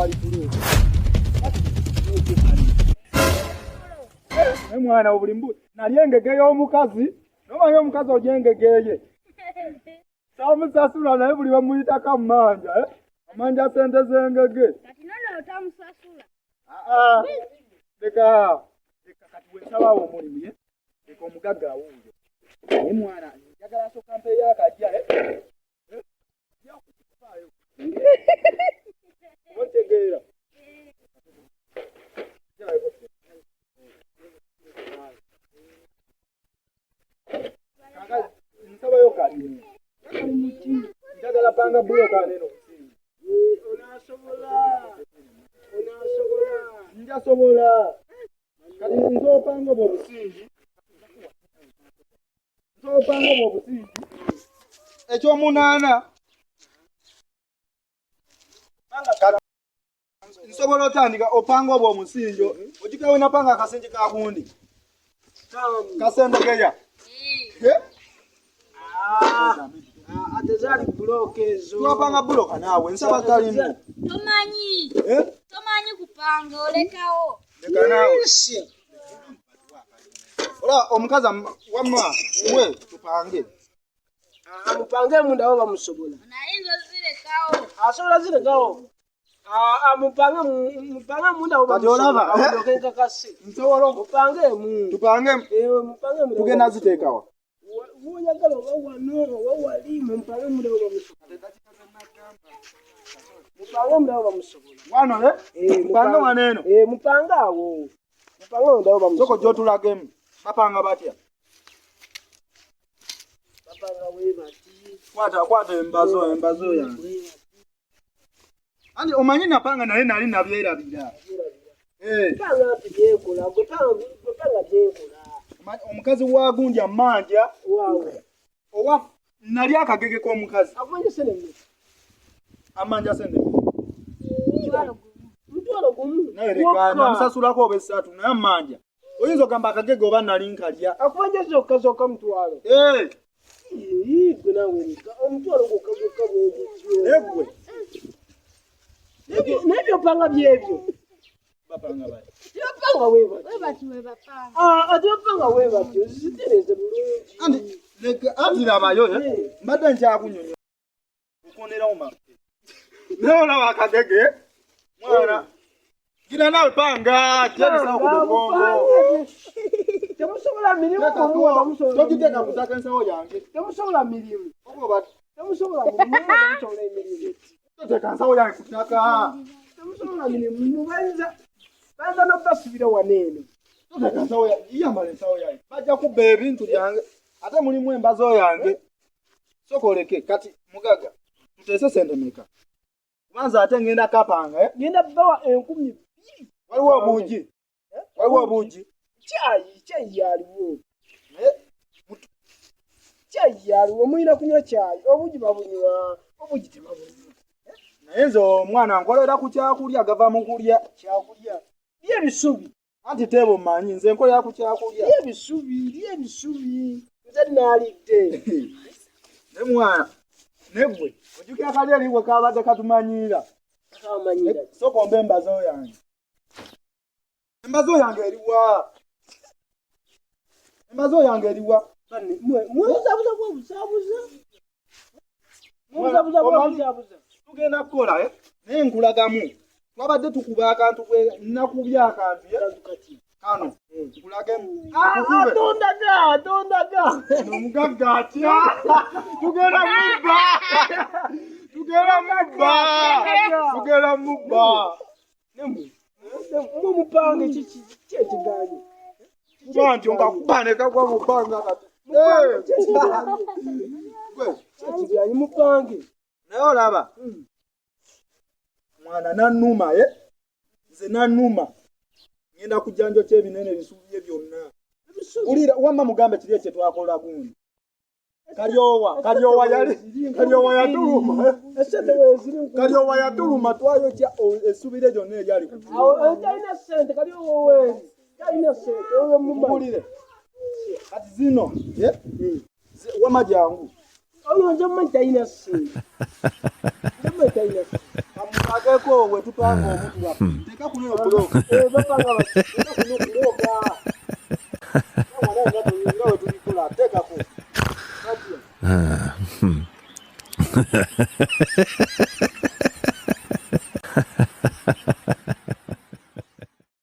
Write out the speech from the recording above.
Awali bulooka. Naye mwana obuli mbu nali engege y'omukazi, nomanyi omukazi ogyengege ye samusasula, naye buli bamuyitako amanja, eh? Amanja sente z'engege. Kati nono otamusasula. Ah, ah. Leka leka, kati wensabawo omulimu ye leka omugagga awuuyo, naye mwana njagala asooka mpeeyo akajja, eh? Eh? Yakukifaayo. Oba otegeera? Kaakati nsabayo kalimu njagala panga buloka neno obusingi. Onasobola, onasobola. Njasobola. Kati nzopanga obwo obusingi, nzopanga obwo obusingi ekyomunaana. Nsobola otandika opanga obwo omusingi ogikawe, napanga akasingi ka gundi kasendegeya. Eh? Ate zaali bulooka ezo. Twapanga buloka naawe, nsaba kalimu. Tomanyi. Eh? Tomanyi kupanga, olekawo. Leka naawe. Isi. Ola omukazi wamma we tupange. Ah, mupange munda bo bamusobola. Onayinza ozirekawo. Asobola zirekawo. Ah, ah, mupange mupange munda bo. Kati olaba, eh? Bamusobola nkakasi. Nsobola Mupange mu. Tupange. Eh, mupange munda. Tugenda ziteekawa? Woyagala, oba wano oba wali, mupange munda bo bamusobola. Mupange munda bo bamusobola. Wano, eh? Eh, Mupange wano eno. Eh, mupange awo. Mupange munda bo soko bamusobola. gyotulagemu bapanga batya? Bapanga we bati. Kwata kwata embazo, embazo yange. We bati. Anti omanyi napanga naye nali nabyerabira. Eh, Panga nti byekola, gwe panga, gwe panga byekola. Omukazi wa gundi amanja. Waawe. Owa nali akagege k'omukazi. Akumanya sente mmeka? Amanja sente. 50,000. Naye leka. Wokka. Namusasulako oba esatu, naye amanja oyinza ogamba akagege oba nali nkalya. Akubanja zokka zokka 50. Eh, Ii, gwe naawe leka 50 gwokka gwokka bwegutyo. Naye gwe Naye byopanga byebyo. Bapanga bati. Byopanga we bati. We bati we bapanga. Ah, ate byopanga we bati ozitereze bulungi. Anti leka, anti labayo, eh? Eh. Mbadde nkyakunyonyo okonerawo ma, naye olaba akagege mwana gira nawe panga jebisawo ku mugongo. Temusobola mirimu mumuwa, temusobola. Togiteeka kutaka ensawo yange. Temusobola mirimu. Oba Temusobola mirimu, temusobola emirimu. Toteeka nsawo yange ku ttaka. Temusobola mirimu, bayinza bayinza n'okubasibira wano eno. Toteeka nsawo yange, yambala ensawo yange, bajja kubba ebintu byange, ate mulimu embazo yange. Soka oleke. Kati mugaga tuteese sente meka? Kubanza ate ngenda kapanga, eh? Ngenda bawa 2000. Waliwo obuugi? Waliwo obuugi? Kyayi, kyayi yaliwo. Naye Kyayi yaliwo, mulina kunywa kyayi, obugi babunywa, obugi tebabunywa. Naye nze omwana nkolera ku kyakulya, gava mu kulya. Kyakulya, lya ebisubi. Anti teebo manyi nze nkolera ku kyakulya. Lya ebisubi, lya ebisubi, nze naalidde. Ne mwana negwe ojjukira kali eri gwe kabadde katumanyiira. Kamanyira. Sooka ombe embazo yange. Embazo yange eriwa? Embazo yange eriwa? Mwebuzabuza bwebuzabuza, mwebuzabuza bwebuzabuza. Tugenda kukola, eh? Naye nkulagamu, twabadde tukuba akantu, bwe nakubye akantu, eh? Kantu kati. Kano nkulagemu. Ah, tondaga, tondaga. Omugagga atya? Tugenda mubba, tugenda mubba, tugenda mubba. Mwe mupange kiki kyekiganye? Kuba ntyo nga kuba ne kagwa mu bbanga kati. Eh, gwe, Kyekiganye mupange. Naye olaba mwana nannuma, eh? Nze nannuma, ngenda kujjanjo kyebinene ebisubi bye byonna. Wulira wamma mugambe kiri ekye twakola gundi kalyowa, kalyowa yali kalyowa yatuluma. Esente weziri. Kalyowa yatuluma, twayokya essubi lye lyonna eryali ku Awo talina sente, kali owoweeri talina sente, oyo mumanyi. Mpulire kati zino, eh? Wama jangu. Oyo nze mumanyi talina sente, nze mumanyi talina sente. Kamulageko. Teekako we tupanga omuntu waffe. Teeka kuno bulooka. Eh, bapanga bati. Teeka kuno bulooka. Nga nga we tubikola teekako. Kati